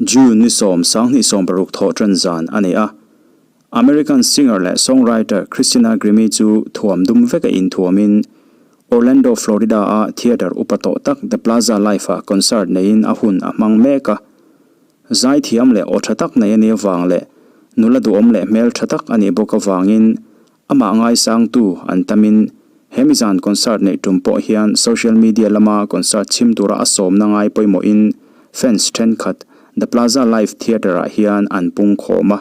June ni sawm sanghnih sawmparuk thawh tan zan a ni a. American singer leh songwriter Christina Grimmie chu thuam dum veka inthuamin Orlando, Florida-a theatre upa tawh tak The Plaza Live-ah concert neiin a hun a hmang mek a. Zaithiam leh aw tha tak nei a nih avang leh nula duhawm leh hmel tha tak a nih bawk avangin amah ngaisangtu an tamin he mizan concert neih tum pawh hian social media lama concert chhim tura a sawmna ngai pawimawhin fans thenkhat The Plaza Live Theatre-ah hian an pung khawm a.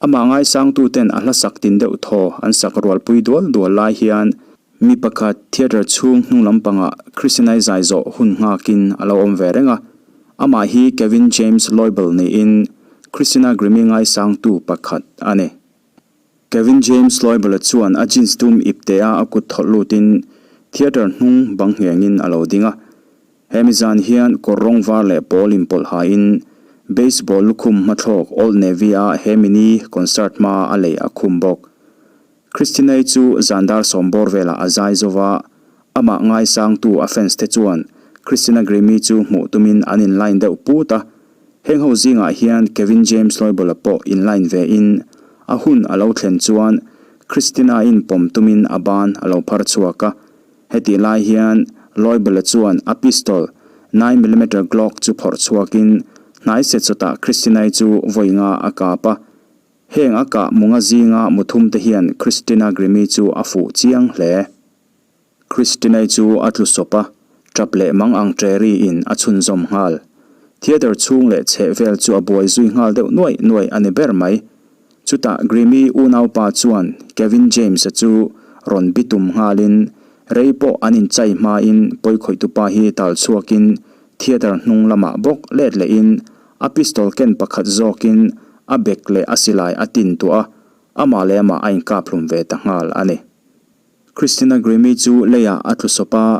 Amah ngaisangtuten a hla sak tin deuh thaw an sak rualpui dual dual lai hian mi pakhat theatre chhung hnung lampangah Christianai zai zawh hun nghakin a lo awm ve reng a. Amah hi Kevin James Loibl niin Christina Grimmie ngaisangtu pakhat a ni. Kevin James Loibl-a chuan a jeans dum iptea a kut thawlh lutin theatre hnung bang nghengin a lo ding a. Hemi zan hian kawr rawng var leh pawl inpawlh hain baseball lukhum hmathlawk Old Navy-a he mini concert hma a lei a khum bawk. Christinai chu zan dar sawm bawr velah a zai zo va, amah ngaisangtu a fans te chuan Christina Grimmie chu hmuh tumin an in line deuh put a. Heng ho zingah hian Kevin James Loibawla pawh in line ve in a hun a lo thlen chuan Christina-in pawm tumin a ban a lo phar chhuak a. Hetih lai hian Loibawla chuan a pistol, nine millimeter Glock chu phawrh chhuakin hnai set sawtah Christina-i chu vawi nga a kap a. Heng a kah munga zinga muthum te hian Christina Grimmie chu a fuh chiang hle. Christina-i chu a tlu sawp a, tap leh mang ang ṭeri in a chhunzawm nghal. Theatre chhung leh chheh vel chu a buai zui nghal deuh nuaih nuaih a ni ber mai. Chutah Grimmie unaupa chuan Kevin James-a chu rawn bitum nghalin rei pawh an inchai hmain pawikhawihtupa hi tal chhuakin theatre hnung lamah bawk let lehin a pistol ken pakhat zawkin a bek leh a silai a tin tuah a, amah leh amah a inkaphlum ve ta nghal a ni. Christina Grimmie chu leiah a tlu sawp a,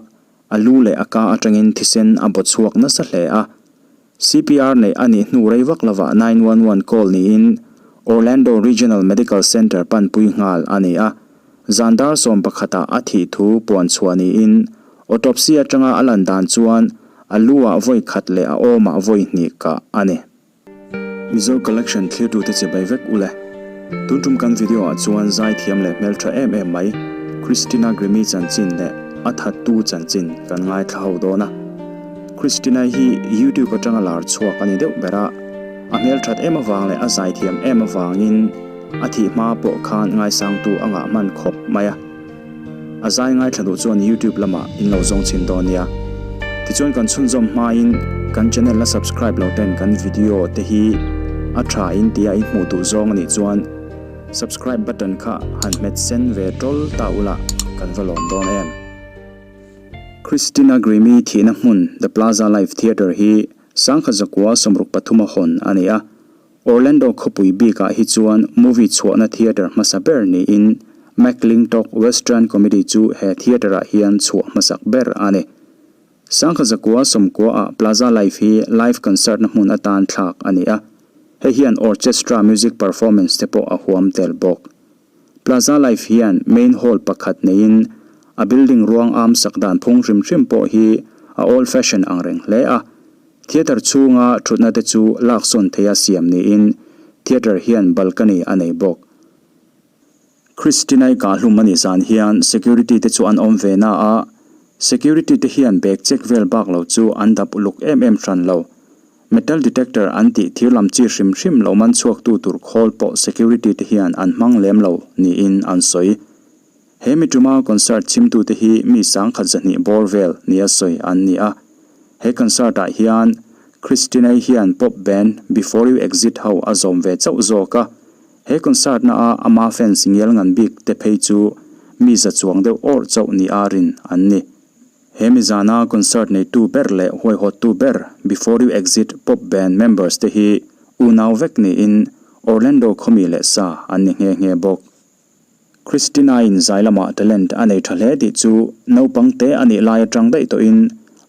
a lu leh a ka atangin thisen a baw chhuak nasa hle a. CPR neih a nih hnu rei vak lovah 911 call niin Orlando Regional Medical Center panpui nghal a ni a. Zan dar sawm pakhatah a thih thu puan chhuah niin autopsy atanga a lan dan chuan a lu ah vawi khat leh a awmah vawi hnih kah a ni. Mizo Collection thlirtute che bai vek ule. Tun tum kan video ah chuan zaithiam leh hmeltha em em mai Christina Grimmie chanchin leh a thattu chanchin kan ngaithla ho dawn a. Christina hi YouTube atanga lar chhuak a ni deuh ber a, a hmelthat em avang leh a zaithiam em avangin a thih hma pawh khan ngaisangtu a ngah hman khawp mai a. A zai ngaithla duh chuan YouTube lamah in lo zawng chhin dawn nia. Tichuan kan chhunzawm hmain kan channel la subscribe lo ten kan video te hi a tha in tia in hmuh duh zawng a nih chuan subscribe button kha han hmet sen ve tawl ta ula kan va lawm dawn em. Christina Grimmie thihna hmun The Plaza Live Theatre hi sangkhat zakua sawmruk pathuma hawn a ni a. Orlando khawpui bikah hi chuan movie chhuahna theatre hmasa ber niin McLintock Western comedy chu he theatre-ah hian chhuah hmasak ber a ni. Sangkhat zakua sawmkuaah Plaza Live hi live concert-na hmun atan thlak a ni a, hei hian orchestra music performance te pawh a huam tel bawk. Plaza Live hian main hall pakhat neiin a building ruang am sak dan phung hrim hrim pawh hi a old fashion ang reng hle a. Theatre chhunga thutna te chu laksawn theia siam niin theatre hian balcony a nei bawk. Christinai kahhlum a nih zan hian security te chu an awm ve na a, security te hian bag check vel bak lo chu an dap uluk em em hran lo. Metal detector an tih thir lam chi hrim hrim lo man chhuaktu tur khawl pawh security te hian an hmang lem lo niin an sawi. He mi tuma concert chhimtute hi mi sangkhat zahnih bawr vel nia sawi an ni a. He concert ah hian Christinai hian pop band Before You Exit ho a zawm ve chauh zawk a. He concert na a ama fans ngial ngan bik te phei chu mi za chuang deuh awrh chauh ni a rin an ni. He mi zana concert neitu ber leh huaihawttu ber Before You Exit pop band members te hi unau vek niin Orlando khawmi leh sa an ni nghe nghe bawk. Christina-in zai lamah talent a nei tha hle tih chu naupang te a nih lai atang daih tawhin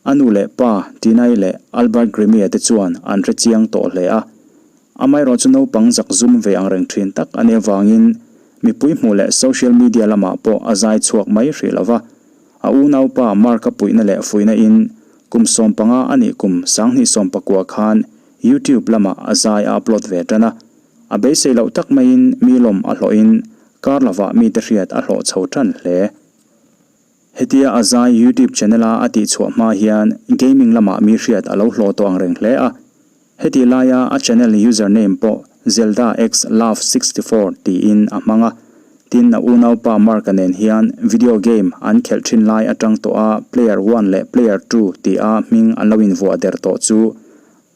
a nu leh pa Tina-i leh Albert Grimmie te chuan an hre chiang tawh hle a. Amaherawh chu naupang zak zum ve ang reng thin tak a nih avangin mipui hmuh leh social media lamah pawh a zai chhuak mai hrih lo va. A unaupa Mark-a puihna leh fuihna in kum 15 a nih kum 2019 khan. YouTube lamah a zai a upload ve tan a. A beisei loh tak maiin mi lawm a hlawhin kar lovah mite hriat a hlawh chho tan hle. Hetia a zai YouTube channel a a tihchhuah hma hian gaming lamah mi hriat a lo hlawh tawh ang reng hle a. Heti laia a channel username pawh ZeldaXLove64 tiin a hmang a. Tin, a unaupa Mark-a nen hian video game an khelh thin lai atang tawha Player One leh Player Two tia hming an lo invuah der tawh chu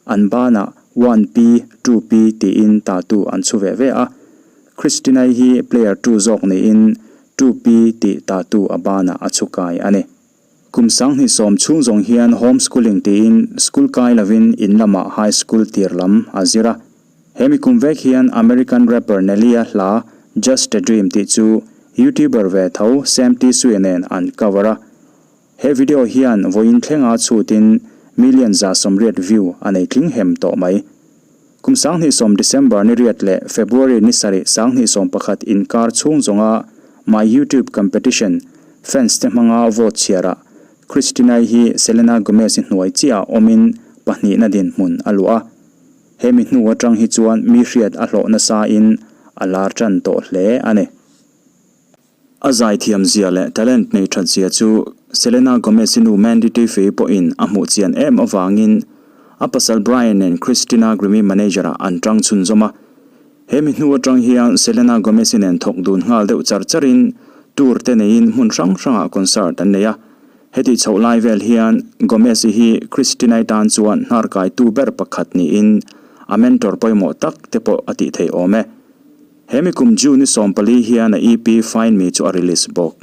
An banah one P, two P tiin tatu an chhu ve ve a. Christina-i hi player two zawk niin two P tih tatu a banah a chhu kai a ni. Kum 2010 chhung zawng hian home schooling tiin school kai lovin in lamah high school tir lam a zir a. He mi kum vek hian American rapper Nelly-a hla Just a Dream tih chu YouTuber ve tho Sam T. Sue nen an cover a. He video hian vawiin thlenga chhutin million 180 view a nei tling hem tawh mai. Kum 2010 December ni riat leh February ni sarih 2011 inkar chhung zawnga My YouTube Competition fans te hmanga vote chhiarah Christina-i hi Selena Gomez-i hnuai chiah awmin pahnihna dinhmun a luah a. He mi hnu atang hi chuan mi hriat a hlawh nasain a lar tan tawh hle a ni. A zaithiam zia leh talent nei that zia chu Selena Gomez-i nu Mandy Teefey pawhin a hmuh chian em avangin a pasal Brian nen Christina Grimmie manager-ah an tang chhunzawm a. He mi hnu atang hian Selena Gomez-i nen thawk dun nghal deuh char charin tour te neiin hmun hrang hrangah concert an nei a. Heti chhoh lai vel hian Gomez-i hi Christina-i tan chuan hnarkaitu ber pakhat niin a mentor pawimawh tak te pawh a tih theih awm e. He mi kum June ni 14 hian a EP Find Me chu a release bawk.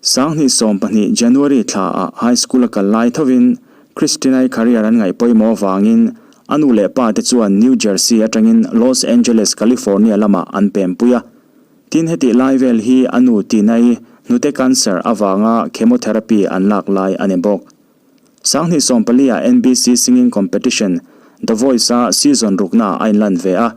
2012 January thla ah high school a kal lai thovin Christina-i career an ngaih pawimawh avangin a nu leh pa te chuan New Jersey atangin Los Angeles, California lamah an pempui a. Tin hetih lai vel hi a nu Tina-i hnute cancer avanga chemotherapy an lak lai a ni bawk. 2014 ah NBC Singing Competition, The Voice-a season ruknaah a inlan ve a.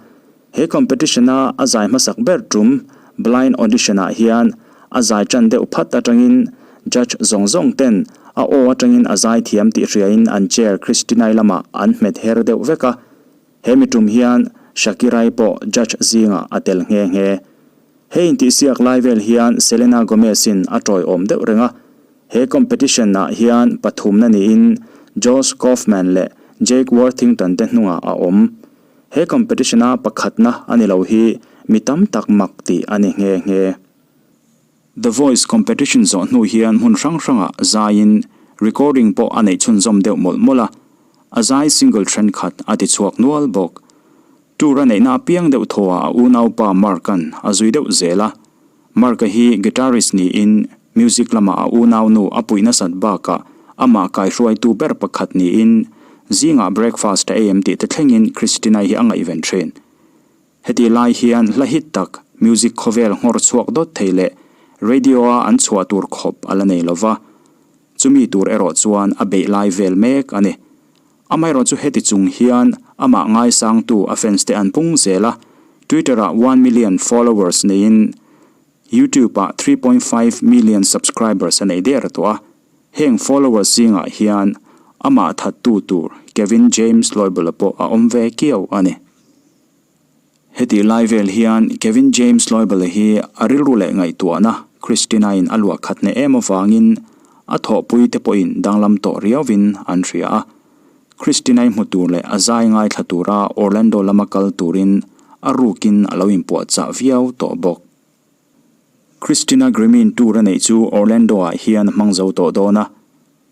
He competition-a a zai hmasak ber tum blind audition-ah hian a zai tan deuh phat atangin judge zawng zawng ten a aw atangin a zai thiam tih hriain an chair Christina-i lamah an hmet her deuh vek a. He mi tum hian Shakira-i pawh judge zingah a tel nghe nghe. He intihsiak lai vel hian Selena Gomez-in a tawiawm deuh reng a. He competition-ah hian pathumna niin Josh Kaufman leh Jake Worthington te hnungah a awm. He competition-a pakhatna a ni lo hi mi tam tak mak tih a ni nghe nghe. The Voice competition zawh hnu hian hmun hrang hrangah zaiin recording pawh a neih chhunzawm deuh mawlh mawlh a, a zai single thenkhat a tichhuak nual bawk. Tour a neihna apiang deuh thawhah a unaupa Mark-a'n a zui deuh zel a. Mark-a hi guitarist niin music lamah a unaunu a puih nasat bakah amah kaihruaitu ber pakhat niin zingah breakfast a ei em tih te thlengin Christina-i hi a ngaihven thin. Heti lai hian hla hit tak music khawvel nghawr chhuak dawt thei leh radio-a an chhuah tur khawp a la nei lova, chumi tur erawh chuan a beih lai vel mek a ni. Amaherawh chu heti chung hian amah ngaisangtu a fans te an pung zel a, Twitter-ah 1 million followers neiin YouTube-ah 3.5 million subscribers a nei der tawh a. Heng followers zingah hian amah thattu tur Kevin James Loibl-a pawh a awm ve kiau a ni. Heti lai vel hian Kevin James Loibl-a hi a rilru leh ngaihtuahna Christina-in a luah khat hneh em avangin a thawhpui te pawhin danglam tawh riauvin an hria a. Christina-i hmu tur leh a zai ngaithla tura Orlando lama kal turin a rukin a lo inpuahchah viau tawh bawk. Christina Grimmie-in tour a neih chu Orlando-ah hian a hmang zo tawh dawn a.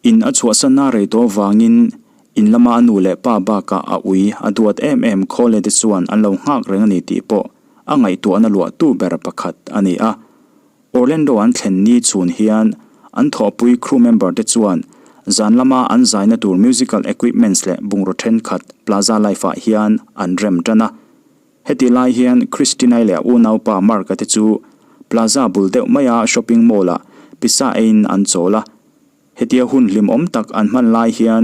In a chhuahsanna rei tawh avangin in lama a nu leh pa bakah a ui a duat em em Khawle te chuan an lo nghak reng a ni tih pawh a ngaihtuahna luahtu ber pakhat a ni a. Orlando an thlen ni chhun hian an thawhpui crew member te chuan zan lama an zaina tur musical equipments leh bungraw thenkhat Plaza Life ah hian an rem tan a. Heti lai hian Christina-i leh a unaupa Mark-a te chu Plaza bul deuh maia shopping mall-ah pizza eiin an chawl a. Hetia hun hlimawm tak an hman lai hian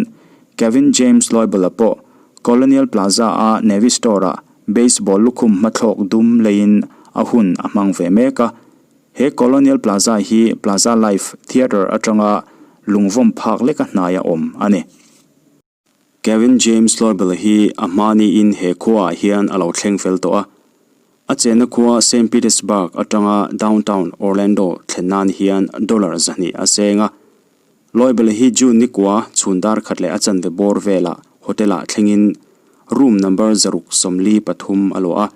Kevin James Loibl-a pawh Colonial Plaza-a Navy Store-ah baseball lukhum hmathlawk dum leiin a hun a hmang ve mek a. He Colonial Plaza hi Plaza Life Theatre atanga lungvawm phak leka hnaia awm a ni. Kevin James Loibel hi a hma niin he khuaah hian a lo thleng fel tawh a. A chenna khua Saint Petersburg atanga downtown Orlando thlen nan hian dollar 200 a seng a. Loibel hi June nikua chhun dar khat leh a chanve bawr velah hotel-ah thlengin room number 643 a luah a.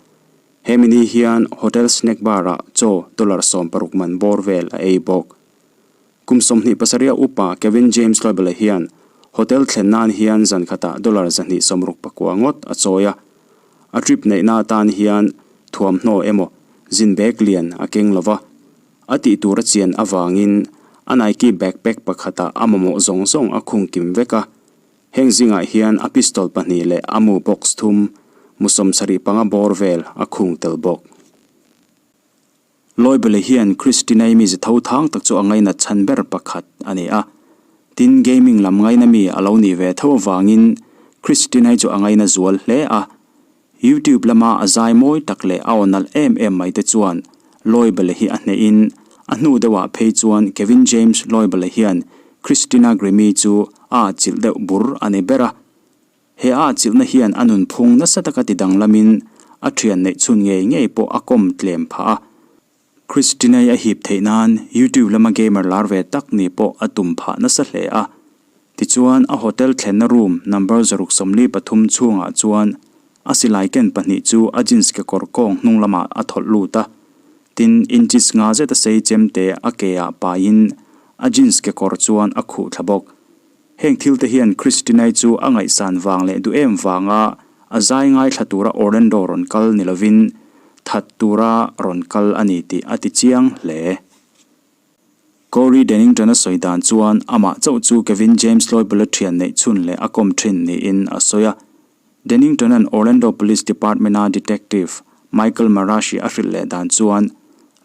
Hemi ni hian hotel snack bar-ah chaw dollar 60 man bawr vel a ei bawk. Kum 27 upa Kevin James Loibel hian hotel thlen nan hian zan khatah dollar 269 ngawt a chawi a. A trip neihna atan hian thuamhnaw emaw zin bag lian a keng lova. A tih tur a chian avangin a Nike backpack pakhatah a mamawh zawng zawng a khung kim vek a. Heng zingah hian a pistol pahnih leh a mu box thum, mu 75 bawr vel a khung tel bawk. Loibele hian Christina-i mize tho thang tak chu a ngainat chhan ber pakhat a ni a. Tin, gaming lam ngaina mi a lo nih ve tho avangin Christina-i chu a ngaina zual hle a. YouTube lama a zai mawi tak leh a aw nalh em em mai te chuan Loibele hi a hnehin a hnu deuhah phei chuan Kevin James Loibele hian Christina Grimmie chu a atchilh deuh bur a ni ber a. He a atchilhna hian a nunphung nasa taka ti danglamin a thian neih chhun ngei ngei pawh a kawm tlem phah a. Christina-i a hip theih nan YouTube lama gamer lar ve tak ni pawh a tum phah nasa hle a. Tichuan a hotel thlenna room number 643 chhungah chuan a silai ken pahnih chu a jeans kekawr kawng hnung lamah a thawlh lut a. Tin, inches nga zeta sei chemte a ke ah paiin a jeans kekawr chuan a khuh thla bawk. Heng thil te hian Christina-i chu a ngaihsan vang leh duh em vanga a zai ngaithla tura Orlando rawn kal ni lovin that tura rawn kal a ni tih a ti chiang hle. Corey Dennington-a sawi dan chuan amah chauh chu Kevin James Loibula thian neih chhun leh a kawm thin niin a sawi a. Dennington-a'n Orlando Police Department-a Detective Michael Marashi a hrilh leh dan chuan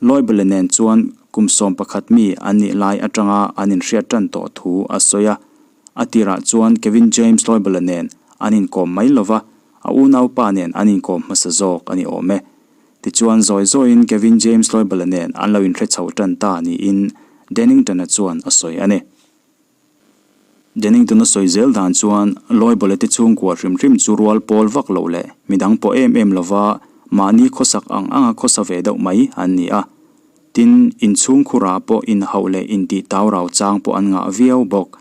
Loibele nen chuan kum 11 mi an nih lai atanga an inhriat tan tawh thu a sawi a. A tirah chuan Kevin James Loibele nen an inkawm mai lova, a unaupa nen an inkawm hmasa zawk a ni awm e. Tichuan zawi zawiin Kevin James Loibele nen an lo inhre chho tan ta niin Dennington-a chuan a sawi a ni. Dennington-a sawi zel dan chuan Loibole te chhungkua hrim hrim chu rual pawl vak loh leh midang pawh em em lova mahni khawsak ang anga khawsa ve deuh mai an ni a. Tin, inchhungkhurah pawh inhauh leh intih tau rau chang pawh an ngah viau bawk.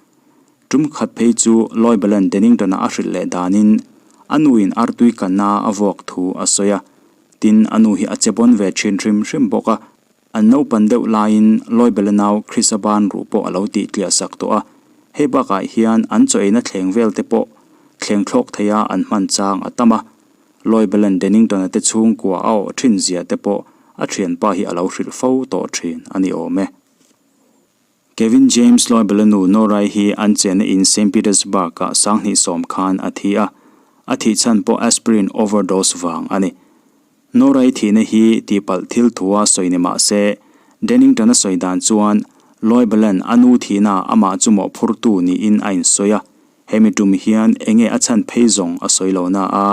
Tum khat phei chu Loibola'n Dennington-a a hrilh leh danin a nuin artui kanna a vuak thu a sawi a. Tin, a nu hi a che bawn ve thin hrim hrim bawk a. An naupan deuh laiin Loibela nau Chrisa ban ruh pawh a lo tih tliah sak tawh a, hei bakah hian an chaw eina thleng vel te pawh thleng thlawk theia an hman chang a tam a. Loibela'n Dennington-a te chhungkua a awh thin zia te pawh a thianpa hi a lo hrilh fo tawh thin a ni awm e. Kevin James Loibela nu Nora-i hi an chenna in Saint Petersburg-ah 2010 khan a thi a, a thih chhan pawh aspirin overdose vang a ni. Nora-i thihna hi tihpalh thil thua sawi ni mah se, Dennington-a sawi dan chuan Loibela'n a nu thihna amah chu mawhphurtu niin a insawi a. Hemi tum hian enge a chhan phei zawng a sawi lo na a,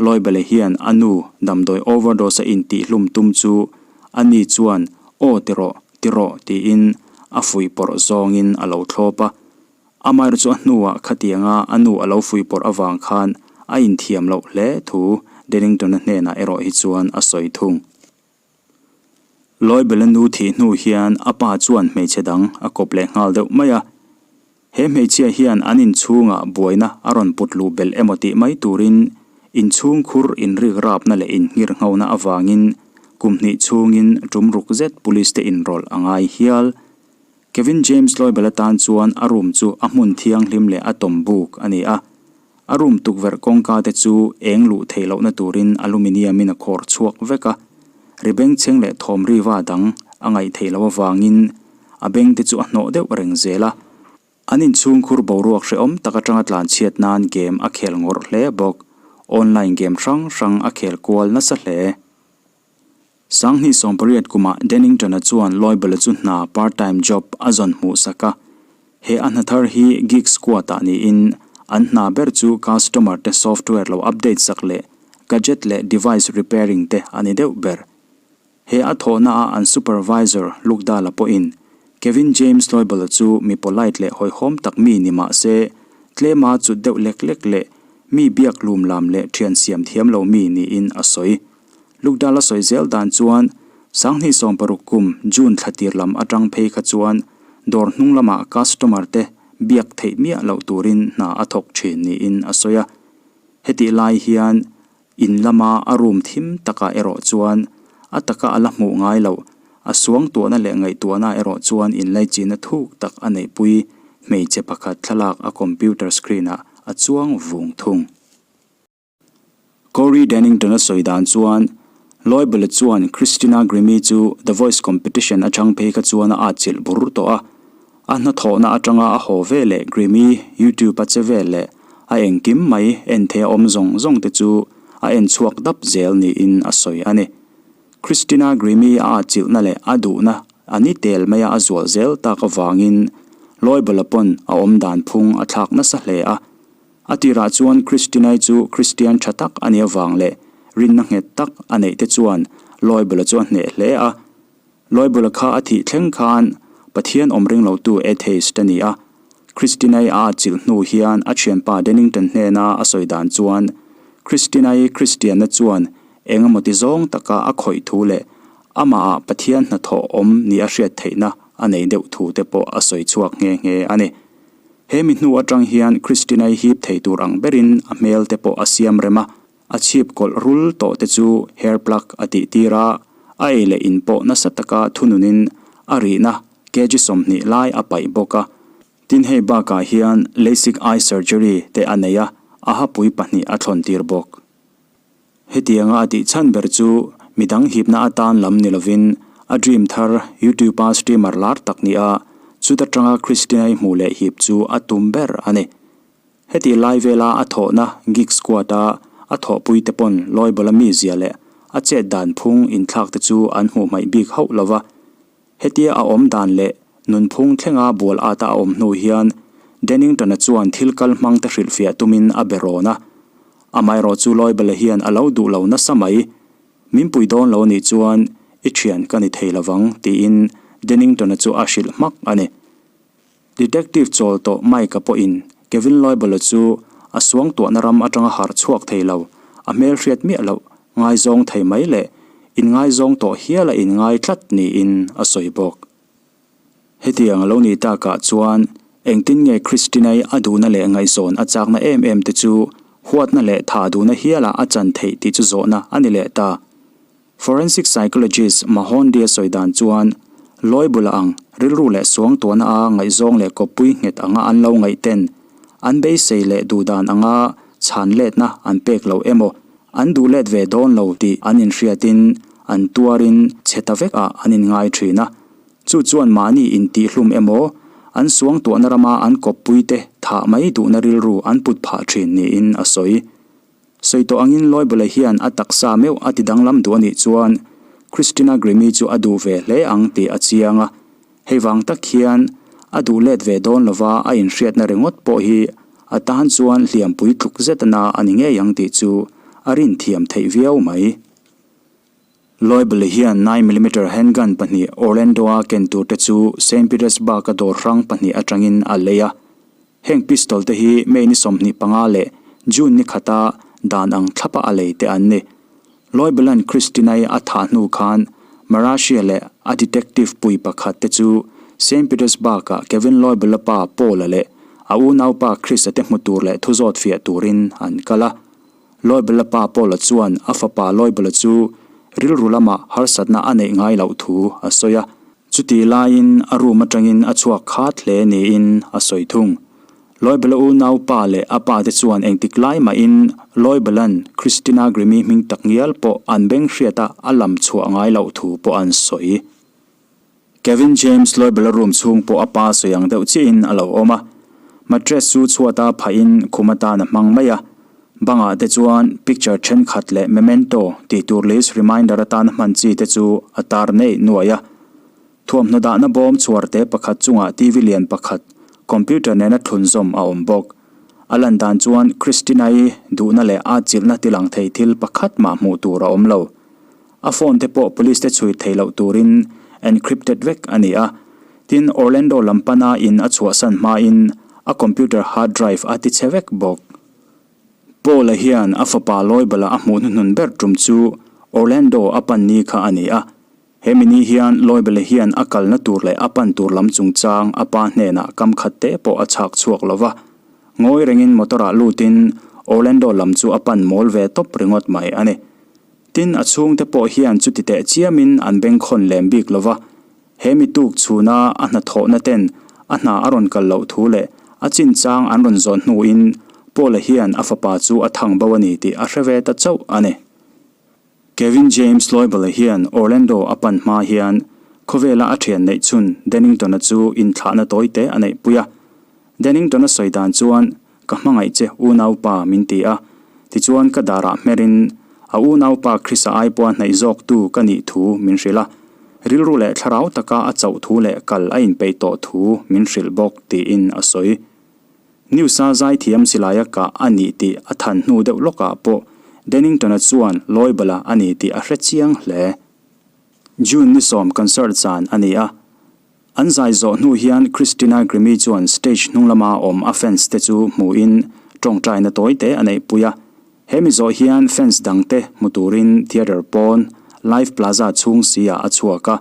Loibele hian a nu damdawi overdose a intihhlum tum chu a ni chuan aw ti rawh, ti rawh tiin a fuihpawrh zawngin a lo thlawp a. Amaherawhchu chu a hnuah khatianga a nu a lo fuihpawrh avang khan a inthiam loh hle thu Dennington-a hnenah erawh hi chuan a sawi thung. Loibela nu thih hnu hian a pa chuan hmeichhe dang a kawp leh nghal deuh mai a. He hmeichhia hian an inchhungah buaina a rawn put luh belh emaw tih mai turin inchhung khur inrik rapna leh inngirhnghona avangin kum hnih chhungin tum ruk zet police te inrawlh a ngai hial. Kevin James Loibel atan chuan a room chu a hmun thianghlim leh a tawm buk a ni a. A room tukverh kawngka te chu eng luh theih lohna turin aluminium in a khawr chhuak vek a. Ri bengchheng leh thawm riva dang a ngaih theih loh avangin a beng te chu a hnawh deuh reng zel a. An inchhungkhur boruak hrehawm tak atanga tlanchhiat nan game a khel ngawrh hle bawk. Online game hrang hrang a khel kual nasa hle. 2018 kumah Dennington-a chuan Loibel-a chu hna part-time job a zawn hmuh sak a. He a hna thar hi Geek Squad-ah niin an hna ber chu customer te software lo update sak leh gadget leh device repairing te a ni deuh ber. He a thawhnaah an supervisor Lukdala pawhin Kevin James Loibel-a chu mi polite leh hawihhawm tak mi ni mah se. Tlema cut deuh lek lek leh mi biak lum lam leh thian siam thiam lo mi niin a sawi. Lukdala sawi zel dan chuan 2016 kum June thla tir lam atang phei kha chuan dawr hnung lamah customer te biak theih miah loh turin hna a thawk thin niin a sawi a. Hetih lai hian In lama a room thim takah erawh chuan a taka a la hmuh ngai loh, a suangtuahna leh ngaihtuahna erawh chuan inlaichihna thuk tak a neihpui hmeichhe pakhat thlalak a computer screen-ah a chuang vung thung. Corey Dennington-a sawi dan chuan Loibl-a chuan Christina Grimmie chu The Voice competition atang phei kha chuan a atchilh bur tawh a, A hnathawhna atanga a haw ve leh Grimmy YouTube a che vel leh a engkim mai en thei a awm zawng zawng te chu a en chhuak dap zel niin a sawi a ni. Christina Grimmy a atchilhna leh a duhna a ni tel maia a zual zel tak avangin Loibala pawn a awm dan phung a thlak nasa hle a. A tirah chuan Christina-i chu Christian tha tak a nih avang leh rinna nghet tak a neih te chuan Loibala chu a hneh hle a. Lawibula kha a thih thleng khan Pathian awm ring lotu atheist a ni a. Christina-i a atchilh hnu hian a thianpa Dennington hnena a sawi dan chuan Christina-i Christian-na chuan eng emaw ti zawng taka a khawih thu leh amahah Pathian hnathawh awm ni a hriat theihna a nei deuh thu te pawh a sawi chhuak nghe nghe a ni. He mi hnu atang hian Christina-i hip thei tur ang berin a hmel te pawh a siam rem a. A chhip kawlh rul tawh te chu hair plug a tih tir a, a ei leh in pawh nasa taka thununin a rihna kg 20 lai a paih bawk a. Tin hei bakah hian LASIK eye surgery te a nei a, a hapui pahnih a thlawn tir bawk. Hetianga a tih chhan ber chu midang hipna atan lam ni lovin a dream thar YouTube-a streamer lar tak ni a, chuta tanga Christina-i hmuh leh hip chu a tum ber a ni. Heti lai vela a thawhna Geek Squad-a a thawhpuite pawn Lawibawla mizia leh a chet dan phung inthlak te chu an hmuh hmaih bik hauh lo va. Hetia a awm dan leh nunphung thlenga bual ata a awm hnu hian Dennington-a chuan thil kal hmang te hrilhfiah tumin a be rawn a. Amaherawh chu Lawibawla hian a lo duh lo nasa mai. Min pui dawn lo nih chuan i thian ka ni thei lovang tiin Dennington-a chu a hrilh hmak a ni. Detective chawl tawh Mike-a pawhin Kevin Loibala chu a suangtuahna ram atanga harh chhuak thei lo, a hmelhriat miah loh, ngaizawng thei mai leh inngaizawng tawh hial a inngai tlat niin a sawi bawk. Hetiang a lo nih takah chuan engtin nge Christina-i a duhna leh ngaihzawn a chakna em em te chu huatna leh tha duhna hialah a chan theih tih chu zawhna a ni leh ta. Forensic psychologist Mahondi a sawi dan chuan, Lawi bula ang, rilru leh suangtuahna a ngaihzawng leh kawppui nghet anga an lo ngaih ten, an beisei leh duhdan anga chhan letna an pek loh emaw, an duh let ve dawn lo tih an inhriatin an tuarin chhe ta vek ah an inngai thin a. Chu chuan mahni intihhlum emaw, an suangtuahna rama an kawppui te thah mai duhna rilru an put phah thin niin a sawi. Sawi tawh angin Loibawla hian a taksa meuh a ti danglam duh a nih chuan Christina Grimmie chu a duh ve hle ang tih a chiang a. Hei vang tak hian a duh let ve dawn lova a inhriatna ringawt pawh hi a tan chuan hliampui tluk zet a na a ni ngei ang tih chu a rin thiam theih viau mai. Loibawla hian nine millimeter handgun pahnih Orlando-a ken tur te chu Saint Petersburg-a dawr hrang pahnih atangin a lei a. Heng pistol te hi May ni 25 leh June ni khata dan ang thlapa a lei te an ni. Loibelan Christina-i a thah hnu khan Marashia leh a detective pui pakhat te chu Saint Petersburg-ah Kevin Loibela pa Paul-a leh a unaupa Chris-a te hmu tur leh thu zawt fiah turin an kal a. Loibela pa Paul-a chuan a fapa Loibela chu rilru lamah harsatna a neih ngai loh thu a sawi a. Chutih laiin a room atangin a chhuak khat hle niin a sawi thung. Loibala unau pa leh a pa te chuan engtik lai mahin Loibalan Christina Grimmie hming tak ngial pawh an beng hriata a lam chhuah ngai loh thu pawh an sawi. Kevin James Loibala room chhung pawh a pa sawi ang deuh chiahin a lo awm a. Mattress chu chhuata phahin khum atan a hmang mai a. Bangah te chuan picture thenkhat leh memento tih tur list reminder atana hman chi te chu a tar neih nuai a. Thuamhnaw dahna bawm chhuar te pakhat chungah TV lian pakhat computer nena thlunzawm a awm bawk. A lan dan chuan Christina-i duhna leh a chilhna tilang thei thil pakhat mah hmuh tur a awm lo. A phone te pawh police te chhui thei loh turin encrypted vek a ni a. Tin, Orlando lam pana in a chhuahsan hmain. A computer hard drive a ti chhe vek bawk. Paul-a hian a fapa Loibala a hmuh hnuhnun ber tum chu Orlando a pan ni kha a ni a. He mi ni hian Loibala hian a kalna tur leh a pan tur lam chungchang a pa hnenah kam khat te pawh a chhak chhuak lo va. Ngawi rengin motor-ah lutin Orlando lam chu a pan mawl ve tawp ringawt mai a ni. Tin, a chhungte pawh hian chuti teh chiamin an bengkhawn lem bik lo va. He mi tuk chhuna a hnathawhna ten a hna a rawn kal loh thu leh a chinchang an rawn zawh hnuin Paul-a hian a fapa chu a thang bo a ni tih a hre ve ta chauh a ni. Kevin James Loibal-a hian Orlando a pan hma hian khawvela a thian neih chhun Dennington-a chu inthlahna tawi te a neihpui a. Dennington-a sawi dan chuan Ka hmangaih che unaupa min ti a, tichuan ka darah hmerin a unaupa Chrisa ai pawha hnaih zawktu ka nih thu min hrilh a, rilru leh thlarau taka a chauh thu leh kal a inpeih tawh thu min hrilh bawk tiin a sawi. News-a zaithiam silaia kah a nih tih a than hnu deuh lawkah pawh Dennington-a chuan Lawibala a ni tih a hre chiang hle. June ni sawm concert zan a ni a. An zai zawh hnu hian Christina Grimmie chuan stage hnung lama awm a fans te chu hmuhin tawngtaina tawi te a neihpui a. He mi zawh hian fans dang te hmu turin theatre pawn Live Plaza chhung si ah a chhuak a.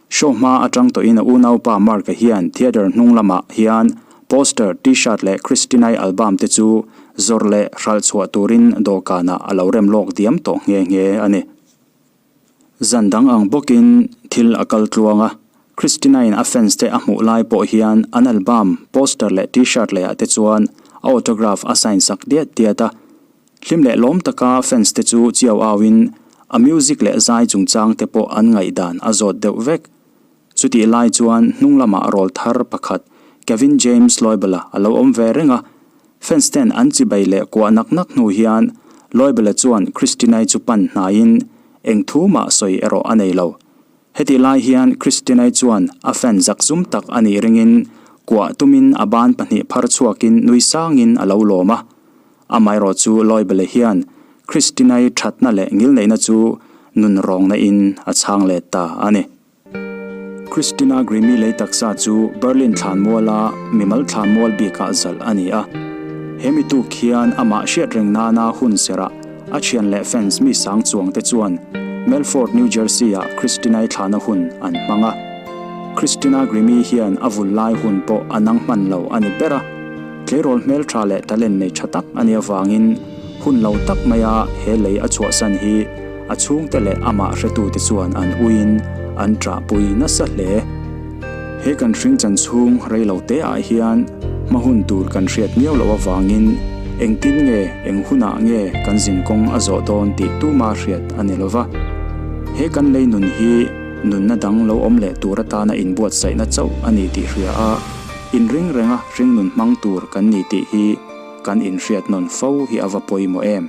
Show hma atang tawhin a unaupa Mark-a hian theatre hnung lamah hian poster, t-shirt leh Christina-i album te chu zawrh leh hralh chhuah turin dawhkanah a lo rem lawk diam tawh nghe nghe a ni. Zan dang ang bawkin thil a kal tluang a, Christina-in a fans te a hmuh lai pawh hian an album, poster leh t-shirt leh ah te chuan a autograph a sign sak diat diat a. Hlim leh lawm taka fans te chu chiau au in a music leh zai chungchang te pawh an ngaihdan a zawt deuh vek. Chutih lai chuan hnung lamah rawl thar pakhat Kevin James Loibala a lo awm ve reng a, fans ten an chibai leh kuah nak nak hnu hian Loibala chuan Christinai chu pan hnaiin eng thu mah sawi erawh a nei lo. Hetih lai hian Christinai chuan a fan zakzum tak a nih ringin kuah tumin a ban pahnih phar chhuakin nui sangin a lo lawm a. Amaherawh chu Loibala hian Christinai thatna leh ngilneihna chu nun rawngna in a chhang let ta a ni. Christina Grimmie lei taksa chu Berlin thlanmuala mimal thlanmual bikah zalh a ni a. He mi tuk hian amah hriat reng nana hun serah a thian leh fans mi sang chuang te chuan Melford, New Jersey-ah Christina-i thlahna hun an hmang a. Christina Grimmie hian a vul lai hun pawh a nang hman lo a ni ber a. Tleirawl hmeltha leh talent nei tha tak a nih avangin hun lo tak maia he lei a chhuahsan hi a chhungte leh amah hretute chuan an uiin an ṭahpui nasa hle. He kan hring chan chhung rei lo te ah hian hma hun tur kan hriat miau loh avangin engtin nge eng hunah nge kan zinkawng a zawh dawn tih tuma hriat a ni lova. He kan lei nun hi nunna dang lo awm leh tur atana inbuatsaihna chauh a ni tih hria a, Inring renga hringnun hmang tur kan ni tih hi kan inhriat nawn fo hi a va pawimawh em?